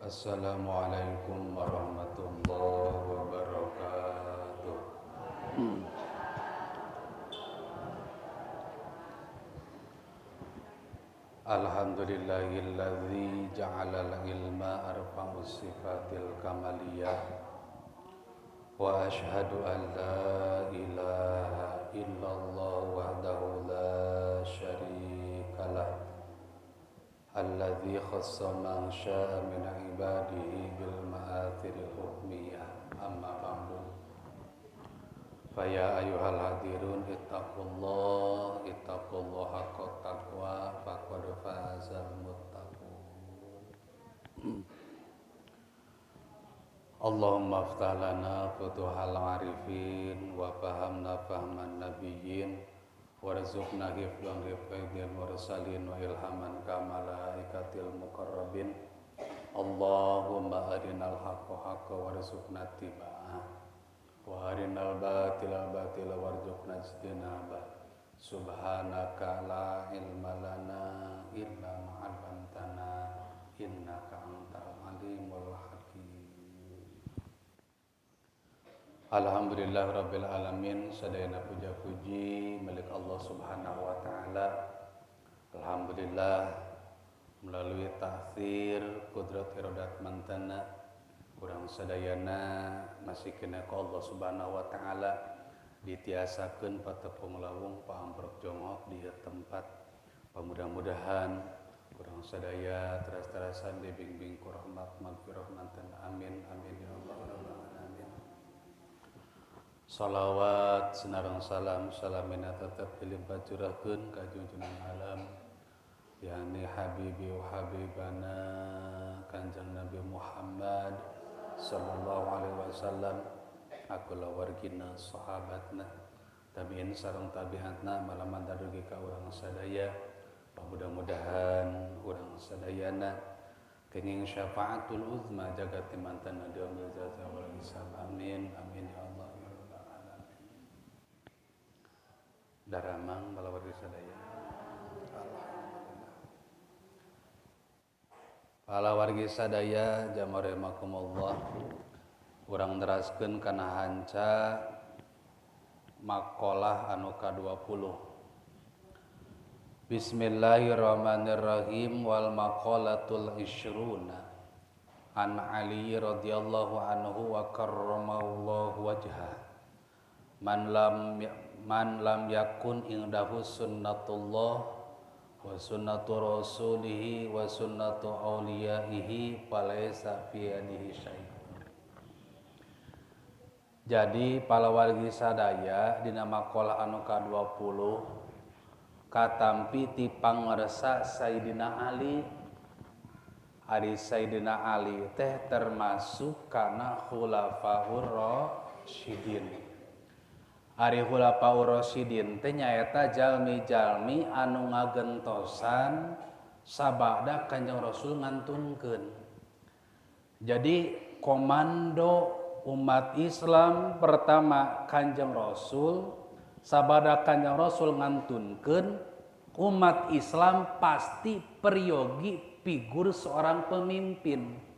Assalamualaikum warahmatullahi wabarakatuh. Alhamdulillahilladzi ja'ala al-ilma arfa'u sifatil kamaliyah wa ashhadu an la ilaha illallah wahdahu la syarika lah alladzi khassa man syaa min ibadihi bil ma'athiril hukmiyah. Amma ba'du. Fa ya ayyuhal hadirun ittaqullah ittaqullaha haqqa taqwa faqad fazal muttaqun. Allahumma aftah lana futuhal arifin wa fahamna fahman nabiyyin warzuqna hifdhan hifdhil mursalin wa ilhaman kamalaikatil muqarrabin. Allahumma arinal haqqa haqqa warzuqna ittiba'ah wa arinal batila batila warzuqna ijtinabah. Subhanaka la ilma lana illa ma 'allamtana innaka antal alimul hakim. Alhamdulillah rabbil alamin. Sadayana puja-puji milik Allah Subhanahu wa taala. Alhamdulillah melalui ta'thir kudrat iradat mantana urang sadayana masih kena ku Allah Subhanahu wa taala ditiasakeun patepung lawung paamprok jongok di tempat. Mudah-mudahan urang sadaya teras-terasan dibimbing ku rahmat magfirah mantan. Amin amin ya Allah rabbal alamin. Salawat sinareng salam salamina tetep dilimpah curahkeun ka junjungan alam yakni habibi wa habibana Kanjeng Nabi Muhammad sallallahu alaihi wasallam, akulawargina sahabatna tabiin sareng tabiatna malaman dugi ka urang sadaya. Mudah-mudahan urang sadayana kenging syafaatul uzma jagat mantan yaumil jaza wal hisab. Amin amin ya Allah ya rabbal alamin. Daramang balawargi sadaya. Alhamdulillah. Palawargi sadaya jamarahimakumullah. Urang neraskeun kana hanca maqalah anu ka-20. Bismillahirrahmanirrahim. Wal maqalatul ishruna an Ali radhiyallahu anhu wa karramallahu wajhah. Man lam yakun indahu sunnatullah wa sunnatu rasulihi wa sunnatu auliyaihi falaisa fi yadihi syai'. Jadi palawargi sadaya dina maqalah anu ka-20 katampi ti pangersa Sayyidina Ali. Ari Sayyidina Ali teh termasuk kana khulafaur rasyidin. Ari khulafaur rasyidin teh nyaeta jalmi-jalmi anu ngagentosan sabada Kanjeng Rasul ngantunkeun. Jadi komando umat Islam pertama Kanjeng Rasul, sabada Kanjeng Rasul ngantunkeun umat Islam pasti peryogi figur seorang pemimpin.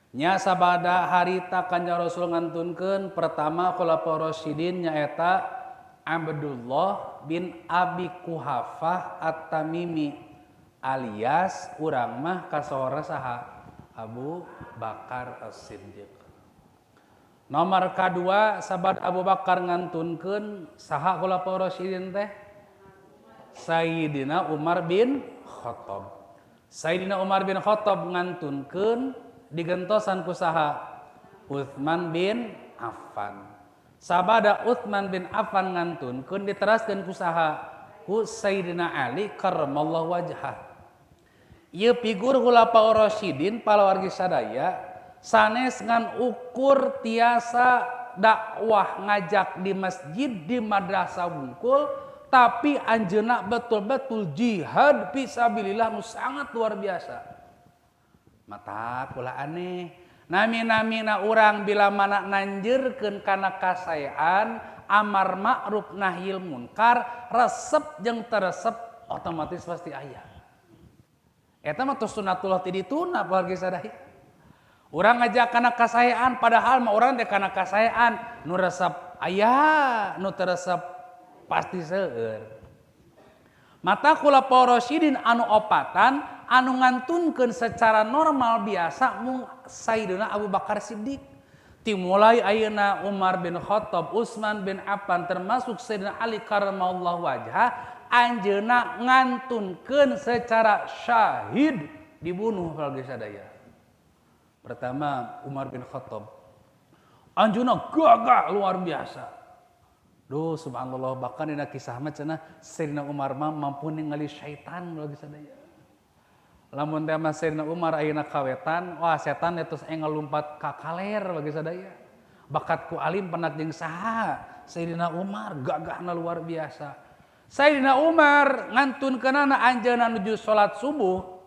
Nya sabada harita Kanjeng Rasul ngantunkeun pertama khulafaur rasyidin nyaeta Abdullah bin Abi Quhafah At-Tamimi alias urang mah kasohorna saha? Abu Bakar As-Siddiq. Nomor kedua sahabat Abu Bakar ngantunkeun saha khulafaur rasyidin teh? Sayyidina Umar bin Khattab. Sayyidina Umar bin Khattab ngantunkeun digentosan ku saha? Utsman bin Affan. Sabada Utsman bin Affan ngantunkeun diteraskeun ku saha? Ku Sayyidina Ali karramallahu wajhah. Ieu figur khulafaur rasyidin palawargi sadaya sanes ngan ukur tiasa dakwah ngajak di masjid di madrasah wungkul, tapi anjeunna betul-betul jihad fisabilillah nu sangat luar biasa. Mata pula aneh. Nami-namina urang bila mana nanjeurkeun kana kasaean Amar ma'ruf nahyil munkar resep jeung teresep otomatis pasti aya. Eta mah tos sunatullah ti dituna wargi sadaya. Urang ngajak kana kasaean padahal mah urang teh kana kasaean nu resep aya, nu teu resep pasti seueur. Mata khulafaur rasyidin anu opatan anu ngantunkeun secara normal biasa mung Sayyidina Abu Bakar Siddiq. Timulai ayeuna Umar bin Khattab, Utsman bin Affan termasuk Sayyidina Ali karramallahu wajhah anjeunna ngantunkeun secara syahid dibunuh wargi sadaya. Pertama Umar bin Khattab. Anjeunna gagah luar biasa. Duh subhanallah bahkan dina kisah mah cenah Sayyidina Umar mah mampu ningali syaitan wargi sadaya. Lamun teh mah Sayyidina Umar ayeuna kawetan, wah setan tos enggal lumpat ka kaler bagi sadaya. Bakat ku alim penat jeung saha? Sayyidina Umar gagahna luar biasa. Sayyidina Umar ngantunkeunana anjeunna nuju salat subuh,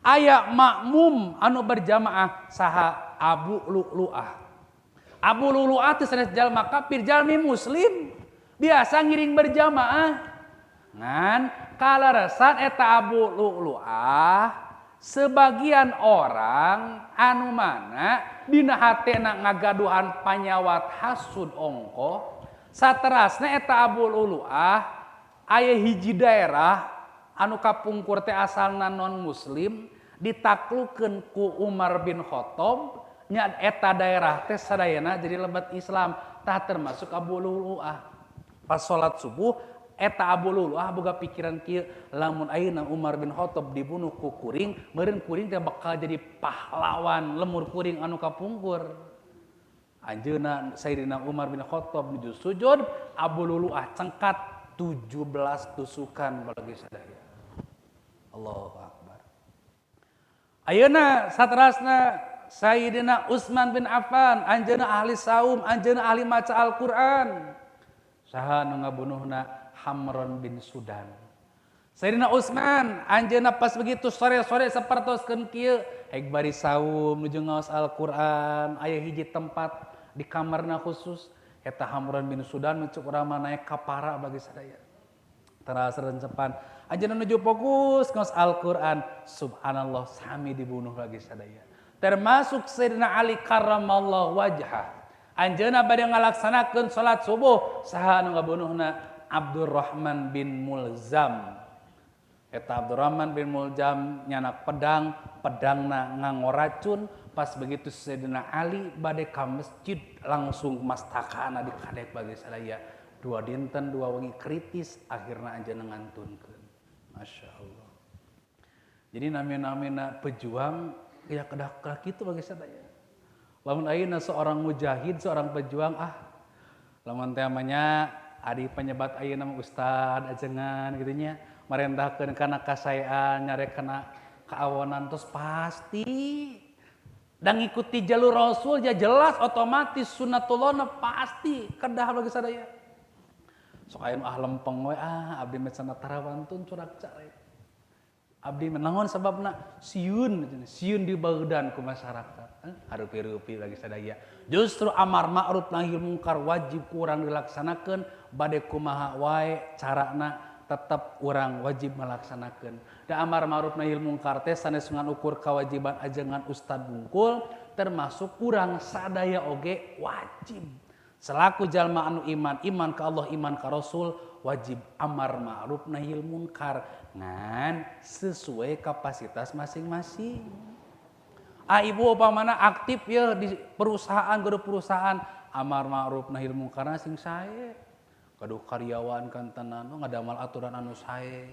aya makmum anu berjamaah saha Abu Lu'lu'ah. Abu Lu'lu'ah teh sanes jalma kafir, jalmi muslim. Biasa ngiring berjamaah. Ngan kaleresan eta Abu Lu'lu'ah sebagian orang anu mana dina hatena ngagaduhan panyawat hasud ongkoh saterasna eta Abu Lu'lu'ah aya hiji daerah anu kapungkur teh asalna non muslim ditaklukeun ku Umar bin Khattab nya eta daerah teh sadayana jadi lebet Islam tah termasuk Abu Lu'lu'ah. Pas salat subuh eta Abu Lu'lu'ah boga pikiran kieu lamun ayeuna Umar bin Khattab dibunuh ku kuring meureun kuring teh bakal jadi pahlawan lemur kuring anu kapungkur. Anjeunna Sayyidina Umar bin Khattab nuju sujud Abu Lu'lu'ah cengkat 17 tusukan bagi sadaya. Allahu Akbar. Ayeuna saterasna Sayyidina Utsman bin Affan anjeunna ahli saum anjeunna ahli maca Al-Qur'an. Saha nu ngabunuhna Hamron bin Sudan. Sayyidina Utsman anjeunna pas begitu sore-sore sapertoskeun kieu hek bari saum nuju ngaos Al-Qur'an aya hiji tempat di kamarna khusus eta Hamron bin Sudan nu cuk urang mah naek kapara bagi sadaya. Teras rencepan anjeunna nuju fokus ngaos Al-Qur'an subhanallah sami dibunuh bagi sadaya. Termasuk Sayyidina Ali karramallahu wajhah. Anjeunna bade ngalaksanakeun salat subuh saha anu ngabunuhna Abdurrahman bin Mulzam. Eta Abdurrahman bin Mulzam nyanak pedang, pedangna nganggo racun. Pas begitu Sayyidina Ali bade ka masjid langsung mastakana dikadek bagi sadaya. 2 dinten 2 wengi kritis akhirna anjeunna ngantunkeun. Masya Allah. Jadi nami-namina pejuang ya kedah kitu bagi sadaya. Lamun ayeuna seorang mujahid, seorang pejuang lamun teh mah nya adi penyebat ayeuna mah ustad ajengan kitu nya marentahkeun kana kasaean nyarek kana kaawonan terus pasti dan ngikuti jalur Rasul ya jelas otomatis sunnatullahna pasti kedah bagi sadaya. Sok aya nu ah lempeng we abdi mah cenah tarawantun curak carek. Abdi mah naon sababna sieun sieun dibaudan ku masyarakat. Harupi-rupi lagi sadaya. Justru amar ma'ruf nahi mungkar wajib kurang dilaksanakeun bade kumaha wae carana tetep urang wajib melaksanakeun. Da amar ma'ruf nahi mungkar teh sanes ngan ukur kewajiban ajengan ustad bungkul termasuk urang sadaya oge wajib. Selaku jalma anu iman, iman ka Allah, iman ka Rasul, wajib amar ma'ruf nahi munkar ngan sesuai kapasitas masing-masing. Ibu upamana aktif ya di perusahaan, gaduh perusahaan amar ma'ruf nahi munkar sing sae. Gaduh karyawan kantenan ngadamal aturan anu sae.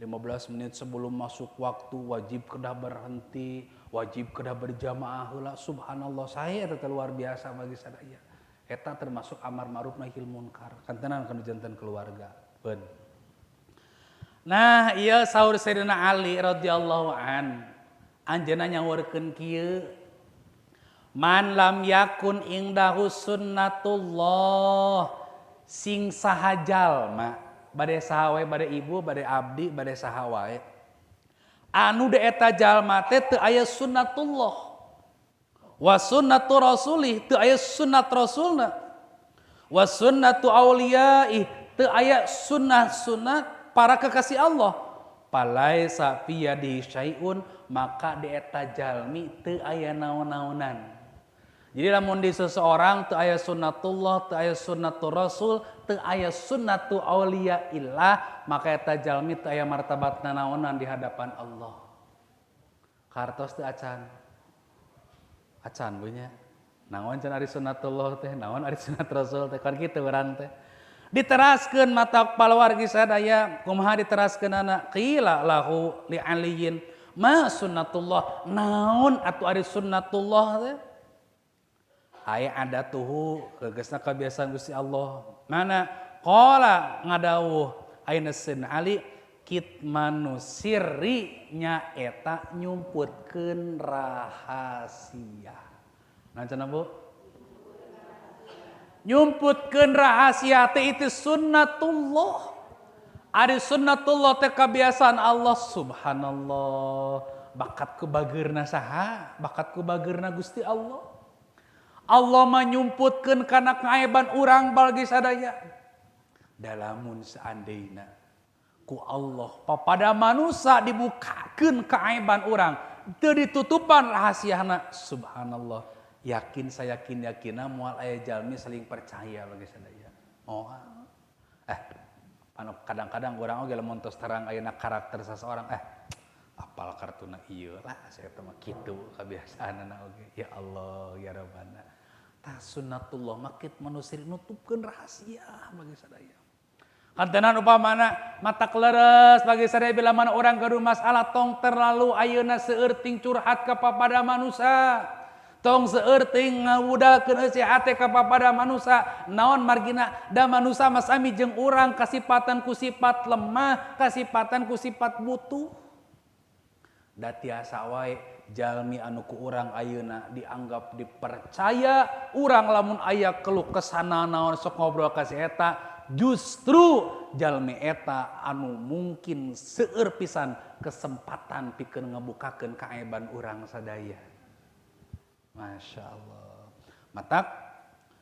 15 menit sebelum masuk waktu wajib kedah berhenti, wajib kedah berjamaah heula. Subhanallah sae eta luar biasa bagi sadaya. Eta termasuk amar ma'ruf nahi munkar. Kantenan kana janten keluarga. Ben. Nah, ieu saur Sayyidina Ali radhiyallahu an. Anjeunna nyaurkeun kieu. Man lam yakun indahu sunnatullah sing saha jalma bade saha wae bade ibu bade abdi bade saha wae anu de eta jalma teh teu aya sunnatullah wa sunnatu rasulih teu aya sunnat rasulna Wa sunnatu auliyai teu aya sunnah-sunnah para kekasih Allah. Palaisa fi yadihi syai'un maka di eta jalmi teu aya naon-naonan. Jadi lamun di seseorang teu aya sunnatullah, teu aya sunnatur rasul, teu aya sunnatu auliya illah, maka eta jalmi teu aya martabat nanaonan di hadapan Allah. Kartos teu acan. Acan bu nya. Naon can ari sunnatullah teh, naon ari sunnat rasul teh, kan kitu urang teh. Diteraskeun mata palawargi sadaya, kumaha diteraskeunana? Qila lahu li aliyin ma sunnatullah, naon atuh ari sunnatullah teh? Aya adatuhu gegesna kebiasaan Gusti Allah. Mana qala ngadawuh ayeuna Sayyidina Ali kitmanu sirri nya eta nyumputkeun rahasia. Nah cenah Bu? Nyumputkeun rahasia teh itu sunnatullah. Ari sunnatullah teh kebiasaan Allah subhanallah. Bakat ku bageurna saha? Bakat ku bageurna Gusti Allah. Allah menyumputkeun kana kaaiban urang balgi sadaya. Dalamun seandainya ku Allah papada manusia dibukakeun kaaiban urang, teu ditutupan rahasiana subhanallah. Yakin saya yakin yakina moal aya jalmi saling percaya bagi sadaya. Oh. Anu kadang-kadang urang oge lamun tos terang ayeuna karakter seseorang apal kartuna ieu lah saya teh mah kitu kebiasaanna oge. Ya Allah ya Rabbana. Tah sunnatullah makit manusia nutupkeun rahasia bagi sadaya. Kantenan upamana mata keleres bagi sadaya bila mana orang gaduh masalah tong terlalu ayeuna seueur ting curhat ka papada manusia. Tong seueur ting ngawudalkeun eusi hate ka papada manusia. Naon margina da manusia masami jeung urang kasipatan ku sifat lemah, kasipatan ku sifat butuh. Da tiasa wae jalmi anu ku urang ayeuna dianggap dipercaya, urang lamun aya keluh kesana naon sok ngobrol ka si eta, justru jalmi eta anu mungkin seueur pisan kesempatan pikeun ngabukakeun kaaiban urang sadaya. Masya Allah. Matak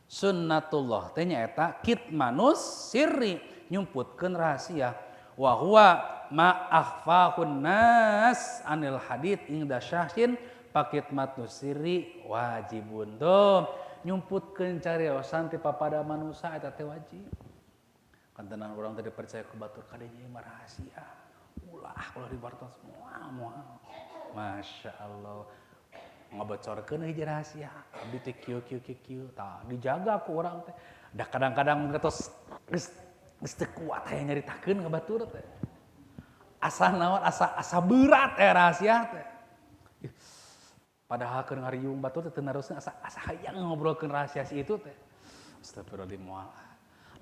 sunnatullah teh nyaeta kitmanus sirri nyumputkeun rahasia. Wa huwa ma akhfahun nas anil hadits inda syahsin pakitmatus sirri wajibun. Tuh nyumputkeun cariosan ti papada manusia eta teh wajib. Kantenan urang teh dipercaya ku batur kadenya mah rahasia. Ulah ulah dibartos moal moal. Masya Allah. Ngabocorkeun hiji rahasia. Abdi teh kieu kieu kieu kieu. Tah dijaga ku urang teh. Da kadang-kadang tos geus geus teu kuat hayang nyaritakeun ka batur teh. Asa naon asa berat rahasia teh. Padahal keur ngariung batur teh teu narosna asa hayang ngobrolkeun rahasia si itu teh. Astagfirullahaladzim moal.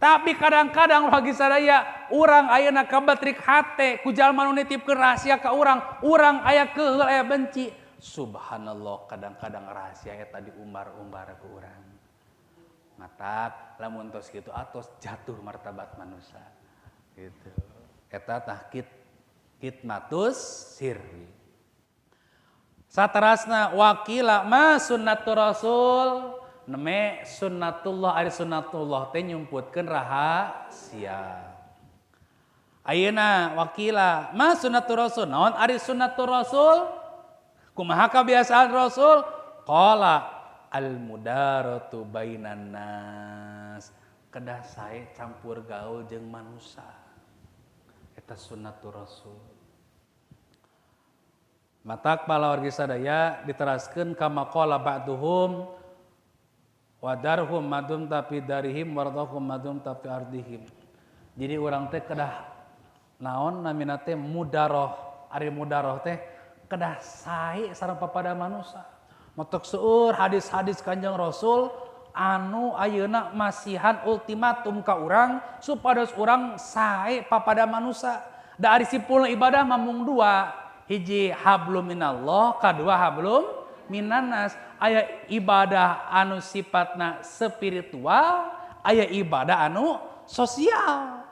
Tapi kadang-kadang bagi sadaya urang ayeuna kabatrik hate ku jalma nu nitipkeun rahasia ka urang, urang aya keheul aya benci. Subhanallah kadang-kadang rahasia eta diumbar-umbar ku urang. Matak lamun tos kitu atos jatuh martabat manusia. Gitu. Eta tah kitmatus sirri. Saterasna wakila ma sunnatur rasul neme sunnatullah ari sunnatullah teh nyumputkeun rahasia. Ayeuna wakila ma sunnatur rasul naon ari sunnatur rasul? Kumaha kebiasaan rasul? Qala al mudaratu bainan nas. Kedah sae campur gaul jeung manusia. Eta sunnatur rasul. Matak palawargi sadaya diteraskeun kama qala ba'duhum wadarhum madum tapi darihim wardahum madum tapi ardihim. Jadi urang teh kedah naon namina teh mudaroh. Ari mudaroh teh kedah sae sareng papada manusia. Motok seueur hadis-hadis Kanjeng Rasul anu ayeuna masihan ultimatum ka urang supados urang sae papada manusia. Da ari simpulna ibadah mah mung dua, hiji hablum minallah, kadua hablum minannas. Aya ibadah anu sifatna spiritual, aya ibadah anu sosial.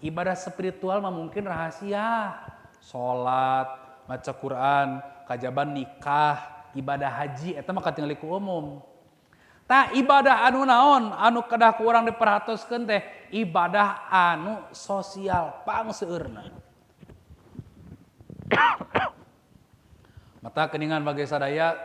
Ibadah spiritual mah mungkin rahasia, salat, maca Quran, kajaban nikah, ibadah haji eta mah katingali ku umum. Ta ibadah anu naon anu kedah ku urang diperhatoskeun teh ibadah anu sosial pangseueurna. Mata keningan bagi sadaya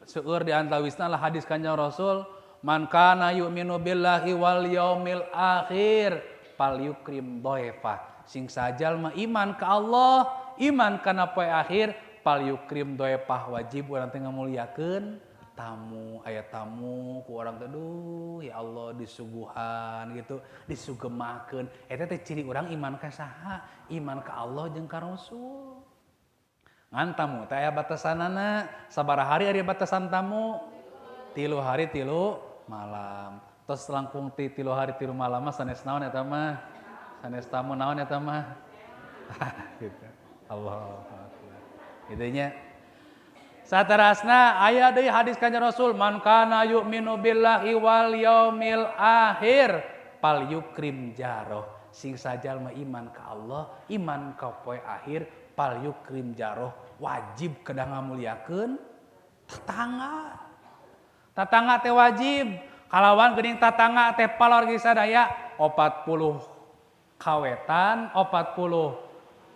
seueur di antawisna lah hadis Kanjeng Rasul man kana yu'minu billahi wal yaumil akhir falyukrim dhaifah. Sing sajalma iman ka Allah, iman kana poe akhir, falyukrim dhaifah, wajib urang teh ngamuliakeun tamu. Aya tamu ku urang teh duh ya Allah disuguhan gitu, disugemakeun. Eta teh ciri urang iman ka saha? Iman ka Allah jeung ka Rasul. Ngan tamu teh aya batasanana, sabaraha hari aya batasan tamu? 3 hari 3 malam. Tos langkung ti 3 hari 3 malam mah sanes naon eta mah? Sanes tamu naon eta mah? Gitu. Allahu akbar. Kitu nya. Saterasna aya deui hadis Kanjeng Rasul man kana yu'minu billahi wal yaumil akhir falyukrim jaroh. Sing sajalma iman ka Allah, iman ka poe akhir, falyukrim jaroh, wajib kedah ngamuliakeun tetangga. Tetangga teh wajib. Kalawan geuning tetangga teh palorgi sadaya 40 kawetan, 40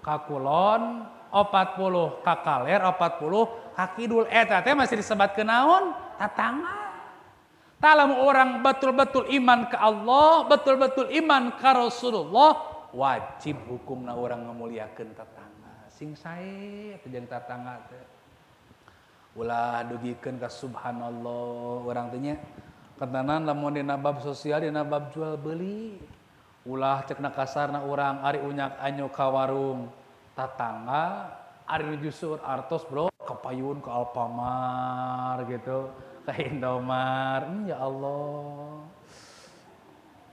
kakulon, 40 kakaler, 40 kakidul. Eta teh masih disebatkeun naon? Tetangga. Tah lamun orang betul-betul iman ke Allah, betul-betul iman ka Rasulullah, wajib hukumna orang ngamuliakeun tetangga. Sing sae teh jeung tetangga teh. Ulah dugikeun ka subhanallah urang teh nya. Kentanan lamun dina bab sosial, dina bab jual beli. Ulah cekna kasarna urang ari unyak anyu ka warung tatangga, ari nuju seueur artos bro, kapayun ka Alfamart gitu, ka Indomart. Ya Allah.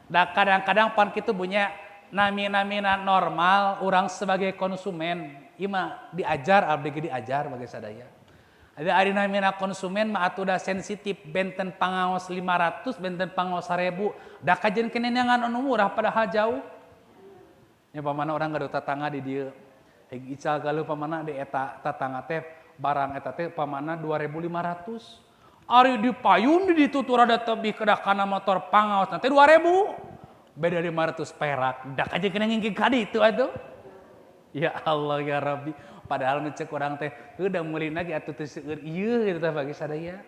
Da kadang-kadang pan kitu punya nami-namina normal urang sebagai konsumen, ieu mah diajar abdi ge diajar bagi sadaya. Ada ari namina konsumen mah atuh da sensitif, benten pangaos 500, benten pangaos 1000, da kajen keneneangan anu murah padahal jauh. Nya pamana urang gaduh tatangga di dieu. Heg ical galuh pamana di eta tatangga teh barang eta teh pamana 2500. Ari di payun di ditu rada tebih kedah kana motor pangaos teh 2000. Beda 500 perak, da kajen kena ngingking ka ditu atuh. Ya Allah ya Rabbi. Padahal nu cek urang teh udah meulina ge atuh teu seueur ieu kitu teh bagi sadaya.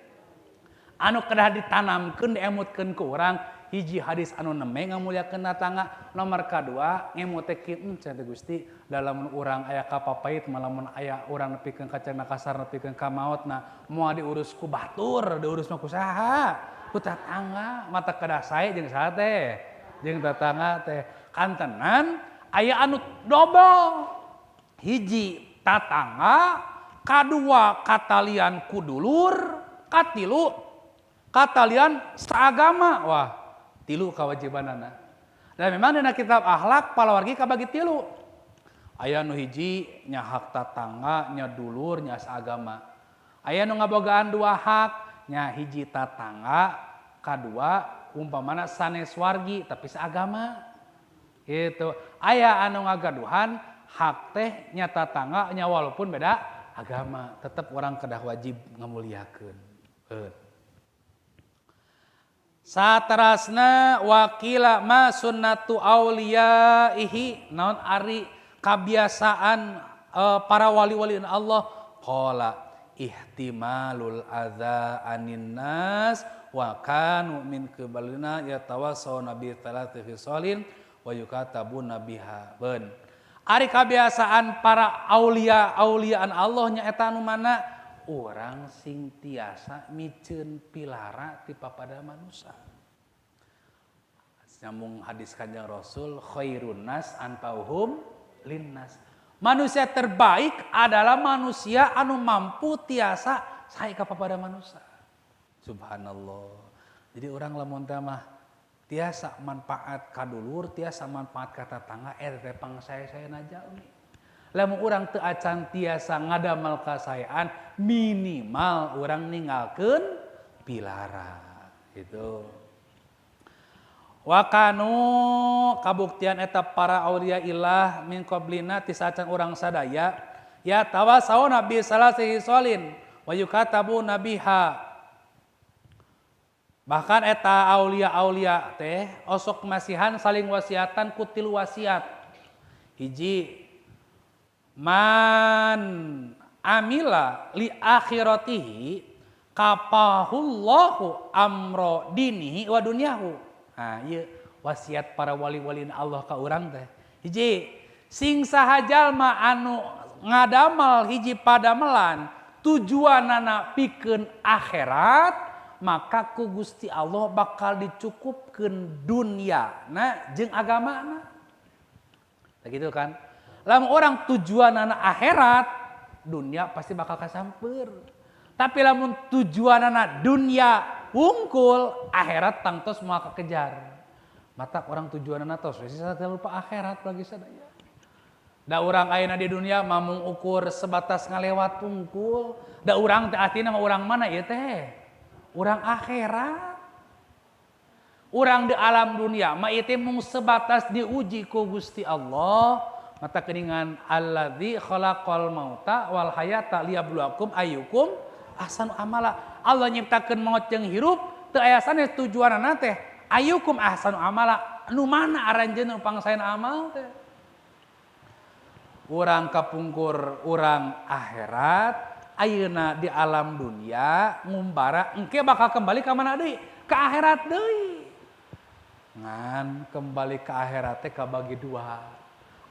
Anu kedah ditanamkeun diemutkeun ku urang hiji hadis anu neme ngamuliakeun tatangga, nomor kadua ngemut teh kieu cenah teh Gusti dalam urang aya kapapait malamun aya urang nepikeun ka cenah kasar nepikeun ka maotna moal diurus ku batur, diurus mah ku saha? Ku tatangga. Mata kedah sae jeung saha teh? Jeung tatangga teh. Kantenan aya anu dobel. Hiji tatangga, kadua katalian kudulur, katilu katalian saagama. Wah, tilu kewajibanana. Dan memang dina kitab akhlak palawargi kabagi tilu. Aya nu hiji nya hak tatangga, nya dulur, nya saagama. Aya nu ngabogaan dua hak, nya hiji tatangga, kadua umpamana sanes wargi tapi saagama. Gitu. Aya anu ngagaduhan hak teh nya tatangga nya walaupun beda agama, tetep orang kedah wajib ngamuliakeun. Saterasna wakila ma sunnatu auliyaihi, naon ari kabiasaan para wali-wali Allah, qala ihtimalul adza anin nas wa kanu min qibalina yatawassaw nabi thalathi fisalin wa yukatabuna biha. Ben ari kabiasaan para aulia auliaan Allah nya eta anu mana urang sing tiasa miceun pilara ti papada manusia. Nyambung hadis Kanjeng Rasul khairun nas anfa'uhum linnas. Manusia terbaik adalah manusia anu mampu tiasa sae ka papada manusia. Subhanallah. Jadi urang lamun teh mah tiasa manfaat ka dulur, tiasa manfaat ka tatangga, eta teh pangsae-saena jalmi. Lamun urang teu acan tiasa ngadamel kasaean, minimal urang ninggalkeun pilara gitu. Wa kanu kabuktian eta para aulia ilah min qablina ti sacan urang sadaya ya tawasau nabi salasihi solin wa yukatabu nabiha. Bahkan eta aulia-aulia teh osok masihan saling wasiatan ku tilu wasiat. Hiji, man amila li akhiratihi kapahullahu amro dinihi wa dunyahu. Nah, ieu wasiat para wali-wali Allah ka urang teh. Hiji, sing saha jalma anu ngadamal hiji padamelan tujuanana pikeun akhirat, maka ku Gusti Allah bakal dicukupkeun dunia na jeung agamana. Nah, gitu kan. Lamun orang tujuanana akhirat, dunia pasti bakal kasamper. Tapi lamun tujuanana dunia wungkul, akhirat tangtos moal kekejar. Mata orang tujuanana tos we lupa akhirat lagi sadaya. Da urang ayeuna di dunia mamung ukur sebatas ngalewat wungkul. Da urang teh artina mah urang mana ieu teh? Urang akhirat. Urang di alam dunia mah ieu teh mung sebatas diuji ku Gusti Allah. Mata keningan alladzi khalaqal mauta wal hayata liyabluwakum ayyukum ahsanu amala. Allah nyiptakeun maut jeung hirup teu aya sanes tujuanana teh ayyukum ahsanu amala. Nu mana aranjeun nu pangsaena amal teh? Urang kapungkur urang akhirat, ayeuna di alam dunia ngumbara engke bakal kembali ka mana deui? Ka akhirat deui. Ngan kembali ke akhirat teh kabagi dua.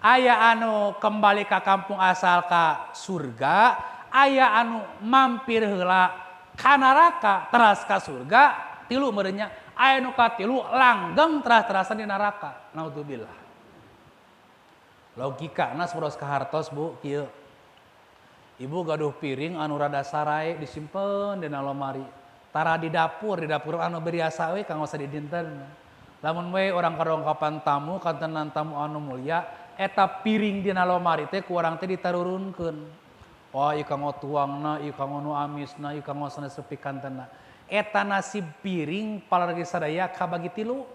Aya anu kembali ka kampung asal ka surga, aya anu mampir heula ka neraka teras ka surga, tilu meureun nya. Aya nu katilu langgeng teras-terasan di neraka. Naudzubillah. Logikana saparos kahartos Bu kieu. Ibu gaduh piring anu rada sarai disimpen dina lomari. Tara di dapur anu biasa we kanggo sadidinten. Lamun we urang kadongkapan tamu, kantenan tamu anu mulia, eta piring dina lomari teh ku urang teh ditarurunkeun. Wah, ieu kanggo tuangna, ieu kanggo nu amisna, ieu kanggo sanes sepi kantenna. Eta nasib piring palargi sadaya kabagi tilu.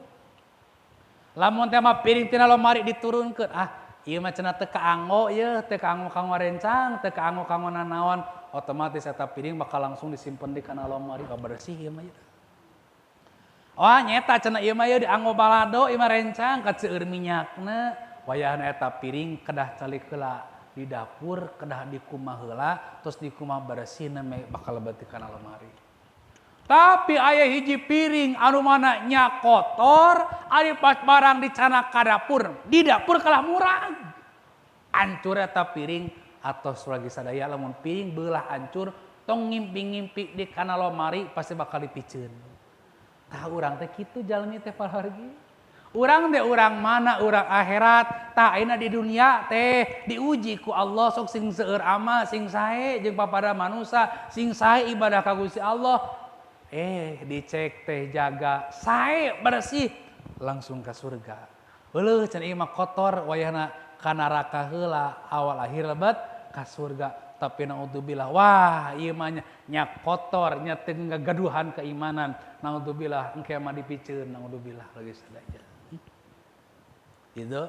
Lamun teh mah piring tina lomari diturunkeun, ah ieu mah cenah teu kaanggo ieu, teu kaanggo kanggo rencang, teu kaanggo kanggo nanaon, otomatis eta piring bakal langsung disimpen di kana lomari, bersih ieu mah ieu. Wah, nyeta cenah ieu mah ieu dianggo balado, ieu mah rencang kaceueur minyakna. Wayahna eta piring kedah calik heula di dapur, kedah dikumah heula, terus dikumah bersih meh bakal lebet di kana lemari. Tapi aya hiji piring anu mana nya kotor, ari pas barang dicanak ka dapur, di dapur kalah murag. Hancur eta piring atos lagi sadaya lamun piring beulah hancur, tong ngimpi-ngimpi di kana lomari pasti bakal dipiceun. Tah urang teh kitu jalmi teh palargi. Urang teh urang mana urang akhirat, tah ayeuna di dunia teh diuji ku Allah sok sing seueur amal, sing sae jeung papada manusia, sing sae ibadah ka Gusti Allah. Dicek teh jaga sae bersih langsung ke surga. Euleuh cenah ieu mah kotor wayahna ka neraka heula awal akhir lebet ka surga. Tapi naudzubillah, wah ieu mah nya kotor nya teu ngagaduhan keimanan. Naudzubillah engke mah dipiceun naudzubillah lagi sadaya. Gitu.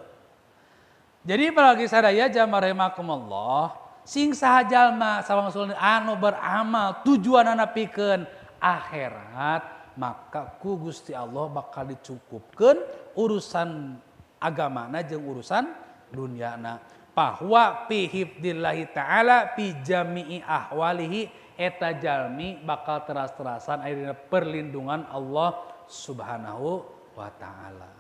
Jadi apalagi sadaya jamaah rahimakumullah, sing saha jalma sawangsul anu beramal tujuanana pikeun akhirat, maka ku Gusti Allah bakal dicukupkeun urusan agamana jeung urusan duniana. Bahwa fi hifdillahi ta'ala fi jami'i ahwalihi, eta jalmi bakal teras-terasan aya dina perlindungan Allah Subhanahu wa ta'ala.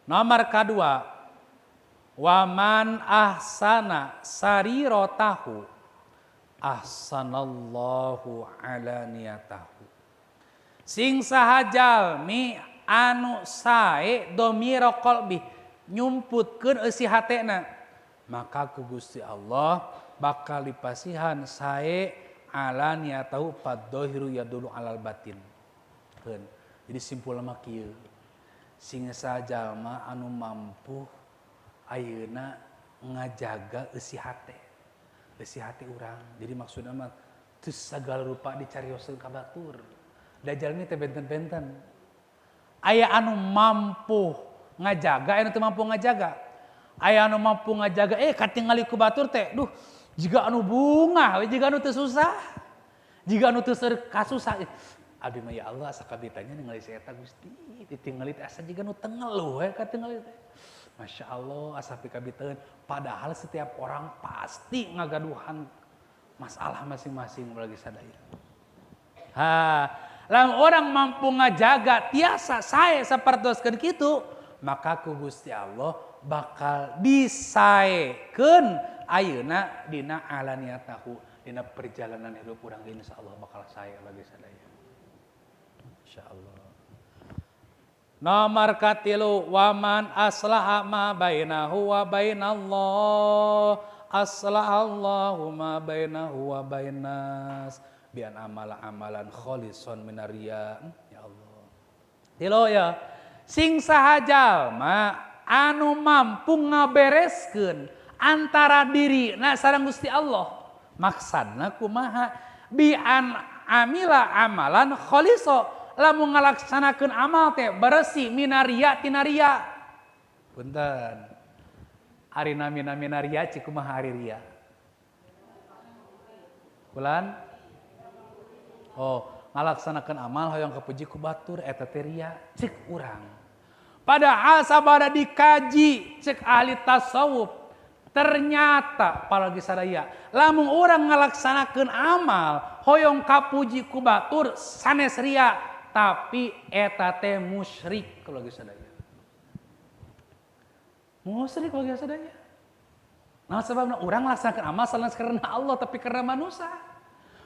Nomor kedua, waman ahsana sarirotahu ahsanallahu alaniyatahu. Sing saha jalmi anu sae domiro qalbi nyumputkeun eusi hatena, maka ku Gusti Allah bakal dipasihan sae alaniyatahu fadzahiru yadulu alal batin. Keun. Jadi simpul mah kieu. Sing saha jalma anu mampu ayeuna ngajaga eusi hate. Eusi hate urang. Jadi maksudna mah teu sagala rupa dicarioskeun ka batur. Da jalmi teh benten-benten. Aya anu mampu ngajaga, aya anu teu mampu ngajaga. Aya anu mampu ngajaga, katingali ku batur teh, duh, jiga anu bungah, jiga anu teu susah. Jiga anu teu seur kasusah. Abdi mah ya Allah asa kabitanya ningali si eta Gusti ditinggali teh asa jiga nu teu ngeluh we katingali teh. Masya Allah asa pikabiteun padahal setiap orang pasti ngagaduhan masalah masing-masing lagi sadaya. Ha, lamun orang mampu ngajaga tiasa sae sapertoskeun kitu, maka ku Gusti Allah bakal disaekeun ayeuna dina alaniyatahu dina perjalanan hidup urang insyaallah bakal sae lagi sadaya. Insyaallah. Nomor katilu waman aslaha ma bainahu wa bainallah aslahallahu ma bainahu wa bainas bian amala amalan kholison minaria. Ya Allah. Tilu ya. Sing saha jalma anu mampu ngabereskeun antara diri na sareng Gusti Allah. Maksudna kumaha? Bi an amila amalan kholiso lamun ngalaksanakeun amal teh bersih minaria tina ria. Punten. Ari namina minaria cik kumaha ari ria? Kulan? Oh, ngalaksanakeun amal hoyong kapuji ku batur eta teh ria cek urang. Padahal sabada dikaji cek ahli tasawuf ternyata palagi sadaya lamun urang ngalaksanakeun amal hoyong kapuji ku batur sanes ria tapi eta teh musyrik kalau lagi sadaya. Musyrik kalau lagi sadaya. Nah sebabna urang ngalaksanakeun amal sanes karena Allah tapi karena manusia.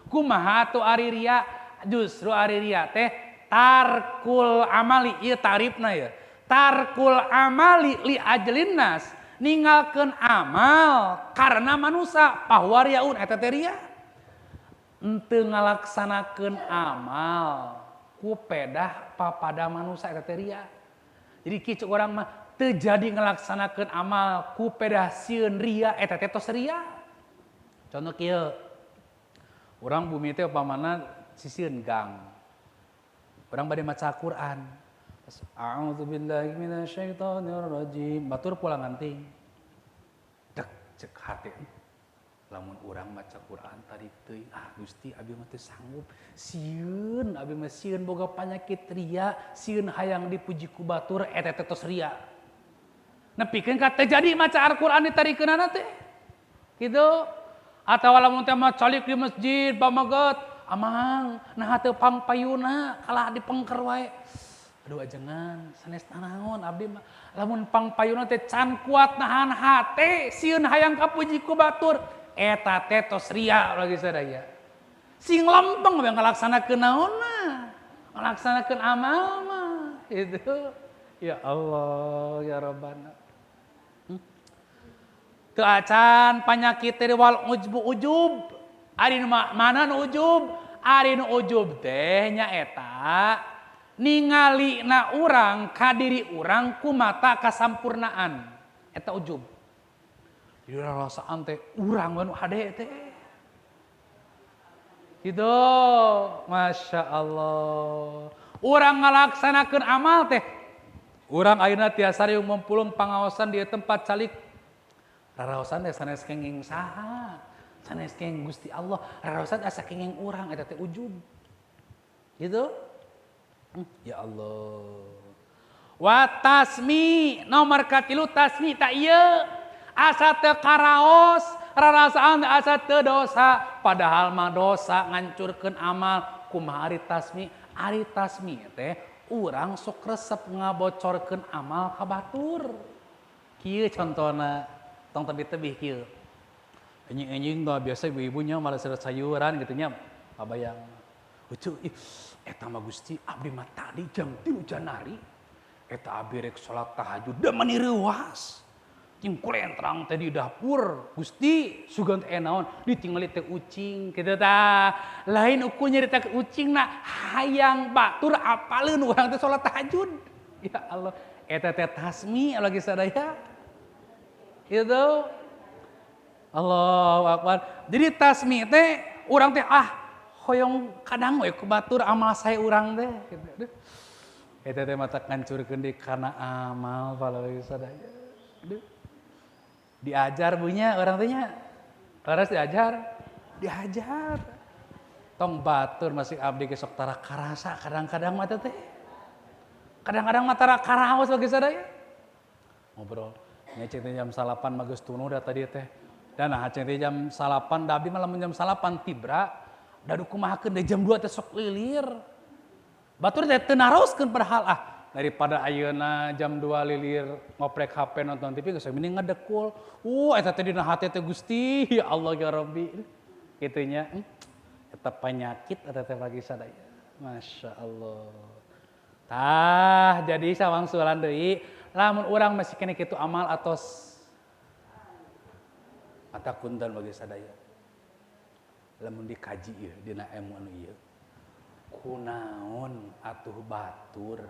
Kumaha atuh ari ria? Justru ari ria teh tarkul amali ieu tarifna ya. Tarkul amali li ajlin nas, ninggalkeun amal karena manusia bahwa riaun eta teh ria. Henteu ngalaksanakeun amal ku pedah papada manusia eta teh ria. Jadi kieu urang mah teu jadi ngalaksanakeun amal ku pedah sieun ria eta teh tos ria. Contoh kieu. Urang bumi teh upamana sisieun gang. Urang bade maca Quran. A'udzubillahi minasyaitonirrajim. Batur pulang anting. Dek cek hati. Lamun urang maca Quran tadi teuing, ah Gusti abi mah teu sanggup. Sieun abi mah sieun boga panyakit ria, sieun hayang dipuji ku batur eta teh tos ria. Nepikeun ka teu jadi maca Al-Qur'an ditarikeunana teh. Kitu. Atawa lamun teh mah calik di masjid pamaget, amang nah teu pangpayuna kalah dipengker wae. Aduh ajengan sanes nanaon abdi mah lamun pangpayuna teh can kuat nahan hate sieun hayang kapuji ku batur eta teh tos ria lagi sadaya. Sing lempeng we ngalaksanakeun naon mah, ngalaksanakeun amal mah gitu. Ya Allah ya Rabbana. Teu acan panyakit teh wal ujbu ujub. Ari nu mana nu ujub? Ari nu ujub teh nyaeta ningali na urang ka diri urang ku mata kasampurnaan. Eta ujub. Jadi rasaan teh urang we nu hade teh. Gitu. Masya Allah. Urang ngalaksanakeun amal teh. Urang ayeuna tiasa riung mempulung pangaosan di tempat calik. Raraosan teh sanes kenging saha, sanes kenging Gusti Allah, raraosan asa kenging urang eta teh ujub. Gitu? Ya Allah. Wa tasmi nomor katilu tasmi tak ieu asa teu karaos, rarasaan asa teu dosa, padahal mah dosa ngancurkeun amal. Kumaha ari tasmi? Ari tasmi teh urang sok resep ngabocorkeun amal ka batur. Kieu contona. Tong tebih-tebih kieu. Enjing-enjing tah biasa ibu-ibunya malah sayuran gitu nya. Kabayang. Ucu, ih, eta mah Gusti abdi mah tadi jam 3 janari. Eta abdi rek salat tahajud da mani reuas. Jeung kulentrang teh di dapur. Gusti sugan teh naon ditingali teh ucing kitu tah. Lain ukur nyarita ucing na hayang batur apaleun urang teh salat tahajud. Ya Allah, eta teh tasmi lagi sadaya. Gitu. Allahu Akbar. Jadi tasmi teh urang teh ah hoyong kadang we ku batur amal sae urang teh gitu. Eta teh mata ngancurkeun deui kana amal palagi sadaya. Aduh. Diajar bunya orang teh nya. Harus diajar. Diajar. Tong batur masih abdi ge sok tara karasa kadang-kadang mah teh. Kadang-kadang mah tara karaos bagi sadaya. Ngobrol, nya cek teh jam 9 mah geus tunduh da tadi teh. Dan nah cek teh jam 9 da abdi mah lamun jam 9 tibra da kumahakeun da jam 2 teh sok lilir. Batur teh teu naroskeun padahal ah daripada ayeuna jam 2 lilir ngoprek HP nonton TV geus mending ngedekul. Eta teh dina hate teh Gusti ya Allah ya Rabbi. Kitu nya. Eta penyakit eta teh bagi sadaya. Masya Allah. Tah jadi sawangsulan deui lamun urang masih keneh kitu amal atos mata kundan bagi sadaya. Lamun dikaji ieu dina ilmu anu ieu. Kunaon atuh batur.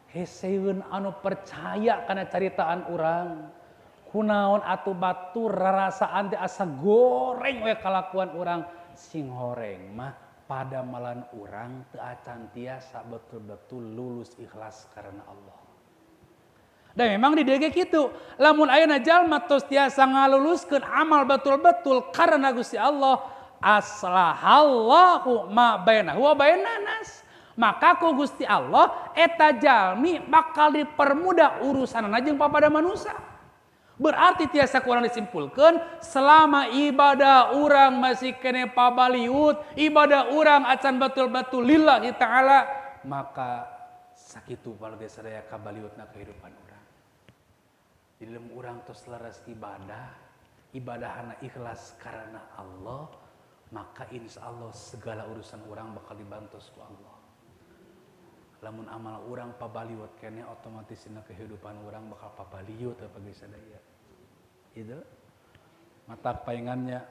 Heseun anu percaya kana caritaan urang. Kunaon atuh batur rarasaan teh asa goreng we kalakuan urang. Sing horeng mah padamalan urang teu acan tiasa betul-betul lulus ikhlas karena Allah. Dan memang di dieu ge kitu, lamun ayeuna jalma tos tiasa ngaluluskeun amal betul-betul karena Gusti Allah, aslahallahu ma bainahu wa bainan nas. Maka ku Gusti Allah eta jalmi bakal dipermudah urusanana jeung papada manusia. Berarti tiasa kurang disimpulkan selama ibadah urang masih kene pabaliut, ibadah urang acan betul-betul lillahi ta'ala, maka sakitu warga sadaya kabaliutna kehidupan urang. Di dalam urang tos leres ibadah, ibadahana ikhlas karena Allah, maka insya Allah segala urusan urang bakal dibantu ku Allah. Lamun amal urang pabaliut kene otomatis dina kehidupan urang bakal pabaliut bagi sadaya. Itu mata paingannya